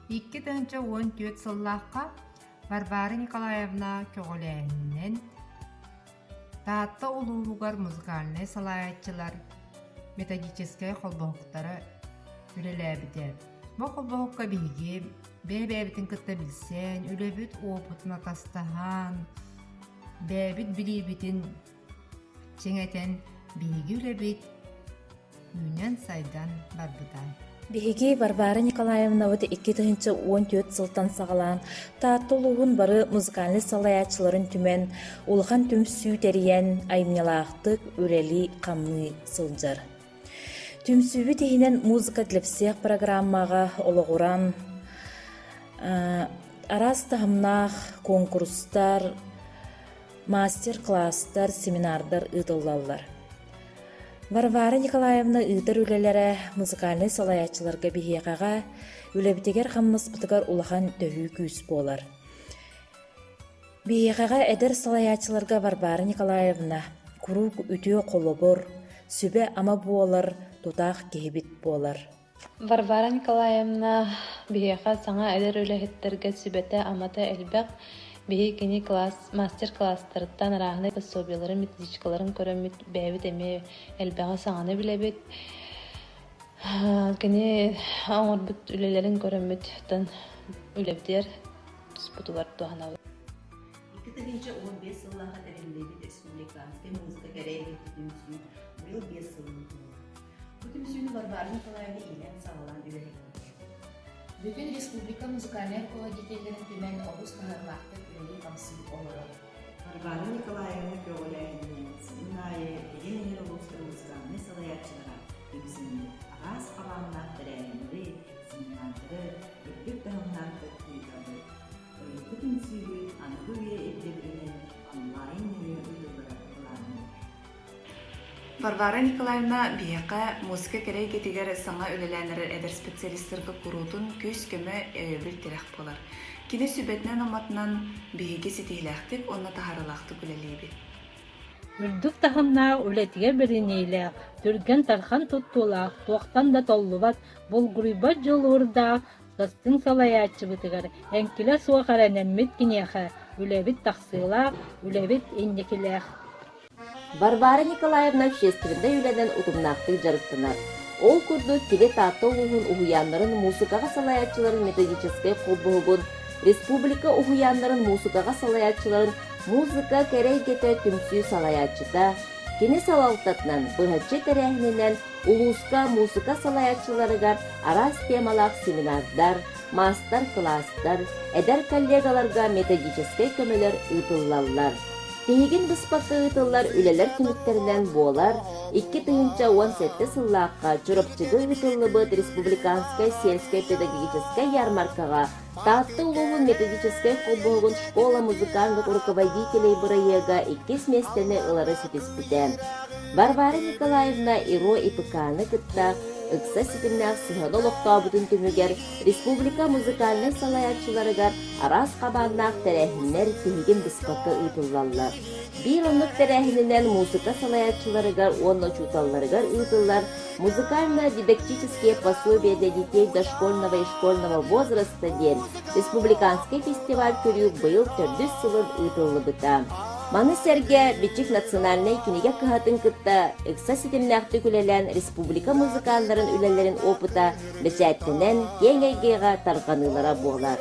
2014 сыллаахха Варвара Николаевна көҕүлээһининэн Таатта улууһугар музыкальнай салайааччылар методическай холбоһуктара үлэлээбитэ. Бу холбоһукка биһиги бэйэ-бэйэбитин кытта билсэн, үлэбит уопутун атастаһан, бэйэбит билиибитин чиҥэтэн биһиги үлэбит үүнэн-сайдан барбыта. Биһиги Варвара Николаевнабыт 2014 сылтан саҕалаан Таатта улууһун бары музыкальнай салайааччыларын түмэн, улахан түмсүү тэрийэн айымньылаахтык үлэлии-хамныы сылдьар. Түмсүүбүт иһинэн «Музыка для всех» программаҕа олоҕуран араас таһымнаах куонкурустар, мастер-класстар, семинардар ыытыллаллар. Варвара Николаевна ыытар үлэлэрэ музыкальнай салайааччыларга биһиэхэҕэ, үлэбитигэр-хамнаспытыгар улахан төһүү күүс буолар. Биһиэхэҕэ эдэр салайааччыларга Варвара Николаевна куруук үтүө холобур, сүбэ-ама буолар тутаах киһибит буолар. Варвара Николаевна биһиэхэ саҥа эдэр үлэһиттэргэ сүбэтэ-амата элбэх. Биһиги кини класс, мастер-класстарыттан арааһынай пособиеларын, методичкаларын көрөммүт бэйэбит эмиэ элбэҕи саҥаны билэбит. Кини оҥорбут үлэлэрин көрөммүт үлэбитигэр туспутугар туһанабыт. 2015 сыллааҕы тэриллибит республиканскай музыка кэрэ эйгэтэ түмсүү быйыл 5 сылын туолар. Бу түмсүүнү Варвара Николаевна иилээн-саҕалаан үлэлэппитэ. Бүтүн республика музыкальнай руководителлэрин түмэн олус таһымнаахтык үлэлии-хамсыы олорор. Варвара Николаевна көҕүлээһининэн сылын аайы Илин эҥэр улуустар музыкальнай салайааччылара түмсэннэр араас хабааннаах тэрээһиннэри, семинардары үрдүк таһымнаахтык ыытабыт. Быйылгы түмсүүбүт аныгы үйэ ирдэбилинэн онлайн нөҥүө ыытыллара былааннанар. Варвара Николаевна биһиэхэ музыка кэрэ эйгэтигэр саҥа үлэлээн эрэр эдэр специалистарга куруутун күүс-көмө, өйөбүл-тирэх буолар. Кини сүбэтинэн-аматынан биһиги ситиһиилээхтик уонна таһаарыылаахтык үлэлиибит. Үрдүк таһымнаах үлэтигэр бэриниилээх, түргэн-тархан туттуулаах, туохтан да толлубат, булгуруйбат дьулуурдаах састыҥ салайааччыбытыгар эҥкилэ суох эрэнэммит киниэхэ үлэбит тахсыылаах, үлэбит инникилээх. Варвара Николаевна общественнай үлэнэн утумнаахтык дьарыктанар. Ол курдук кини Таатта улууһун уһуйааннарын муусукаҕа салайааччыларын методическай холбоһугун, республика уһуйааннарын муусукаҕа салайааччыларын музыка кэрэ эйгэтэ түмсүү салайааччыта, кини салалтатынан быһаччы тэрээһининэн улууска муусука салайааччыларыгар араас темалаах семинардар, маастар-кылаастар, эдэр коллегаларга методическай көмөлөр ыытыллаллар. Тиһигин быспакка ыытыллар үлэлэр түмүктэринэн буолар 2017 сыллаахха Чурапчыга ыытыллыбыт республиканскай сельскай педагогическай ярмаркаҕа Таатта улууһун методическай холбоһугун «Школа музыкальных руководителей» бырайыага иккис миэстэни ылары ситиспитэ. Варвара Николаевна ИРО ИПК-ны кытта ыкса ситимнээх сыһыаны олохтообутун түмүгэр республика музыкальнай салайааччыларыгар араас хабааннаах тэрээһиннэр тиһигин быспакка ыытыллаллар. Биир оннук тэрээһининэн музыка салайааччыларыгар уонна учууталларыгар ыытыллар «Музыкально-дидактические пособия для детей дошкольного и школьного возраста» диэн республиканскай фестиваль көрүү быйыл төрдүс сылын ыытыллыбыта. Маны сэргэ Бичик национальнай кинигэ кыһатын кытта ыкса ситимнээхтик үлэлээн республика музыканнарын үлэлэрин опыта бэчээттэнэн киэҥ эйгэҕэ тарҕаныылара буолар.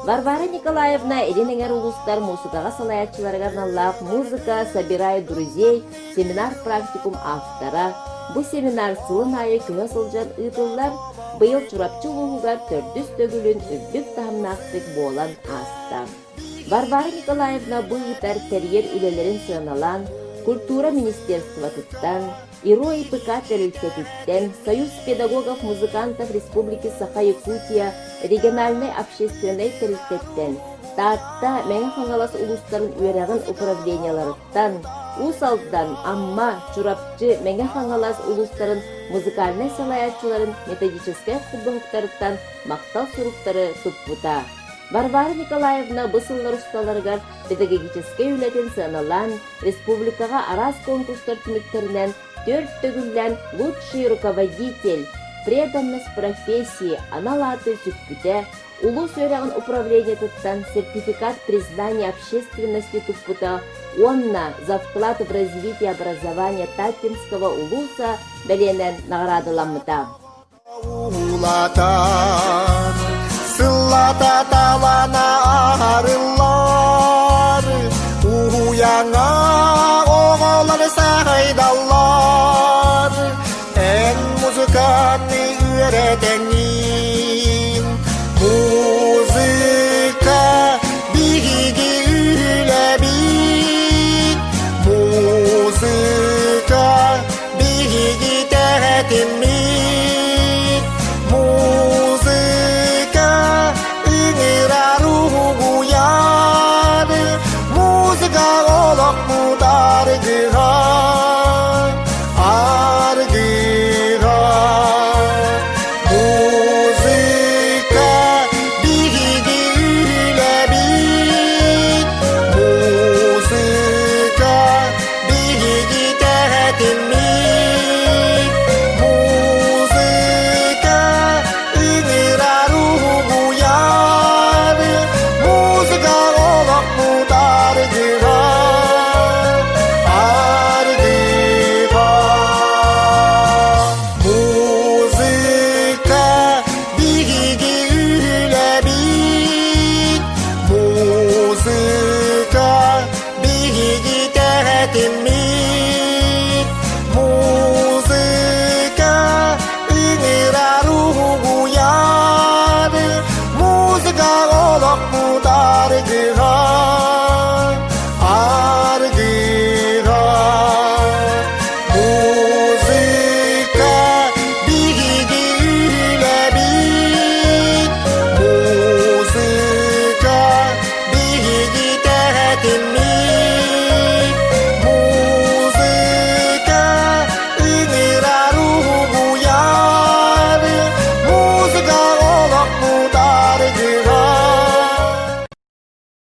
Варвара Николаевна Илин эҥэр улуустар муусукаҕа салайааччыларыгар аналлаах «Музыка собирает друзей» семинар-практикум автора. Бу семинар сылын аайы көһө сылдьан ыытыллар, быйыл Чурапчы улууһугар төрдүс төгүлүн үрдүк таһымнаахтык буолан ааста. Варвара Николаевна бу ыытар тэрийэр үлэлэрин сыаналаан, культура министерствотыттан, ИРО ИПК тэрилтэтиттэн, Союз педагогов-музыкантов Республики Саха-Якутия региональнай общественнай тэрилтэттэн, Таатта, Мэҥэ Хаҥалас улуустарын үөрэҕин управлениеларыттан, Уус Алдан, Амма, Чурапчы, Мэҥэ Хаҥалас улуустарын музыкальнай салайааччыларын методическай холбоһуктарыттан махтал суруктары туппута. Варвара Николаевна бу сыллар усталарыгар педагогическай үлэтин сыаналаан, республикаҕа араас конкурстар түмүктэринэн түөрт төгүллээн «Лучший руководитель», «Преданность профессии» анал ааты сүкпүтэ. Улуус үөрэҕин управлениетыттан сертификат признания общественности туппута уонна «За вклад в развитие образования Таттинского улуса» бэлиэнэн наҕараадаламмыта. Уулатар, сыллата талана арыллар, уһуйаҥа оҕолор сахайдаллар, эн музыканы үөрэтэҥин.